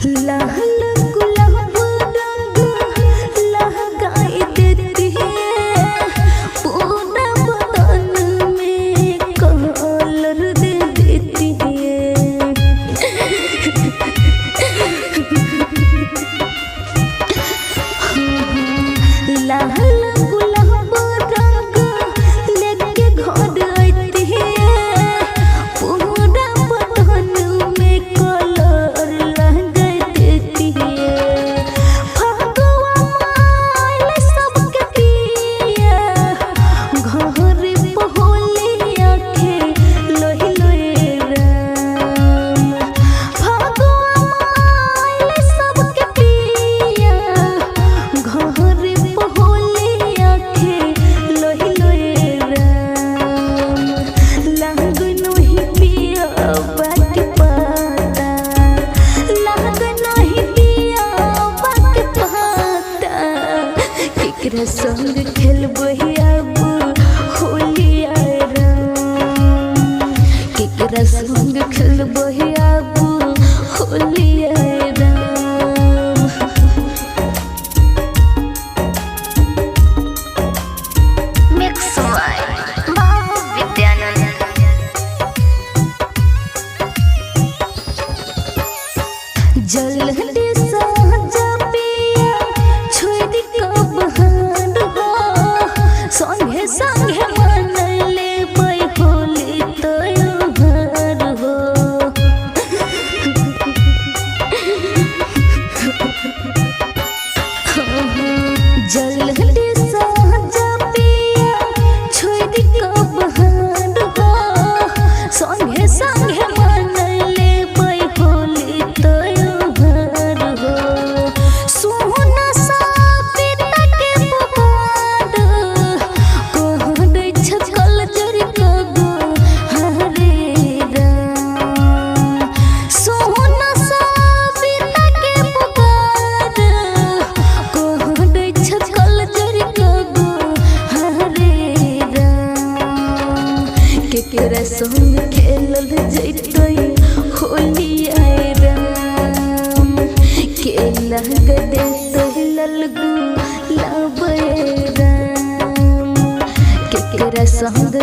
लाल गुलाब रंग लगाई देती है, पूरा बदन में कलर दे देती है। लाल गुलाब रंग लेके घर आती है, पूरा बदन में कलर लगा देती है। फगुआ माइल सबके पिया, घर पे होलिया खेलहि लोए राम। फगुआ माइल सबके पिया, घर पे होलिया खेलहि लोए राम। लागनो ही पिया बाकी पाता, लागनो ही पिया बाकी पाता, केकरा संग खेलबही अब होलिया राम। केकरा संग खेलबही अब होलिया Ram. Mix by Babu Vidyanand. जल्दी साजा पिया छोड़ कब हार हो, संगे संगे मन ले होली त्योहार हो। जल्दी साजा पिया छोड़ कब हार हो, संगे संगे मन ले होली त्योहार हो। सोना सा पिता के पुकार, कहै छकल जर कगो हरे राम। सोना सा पिता के पुकार, कहै छकल जर कगो हरे राम। केकरा संग खेलल जैतै होलिया राम, के लग देतै ललगु लब राम। केकरा संग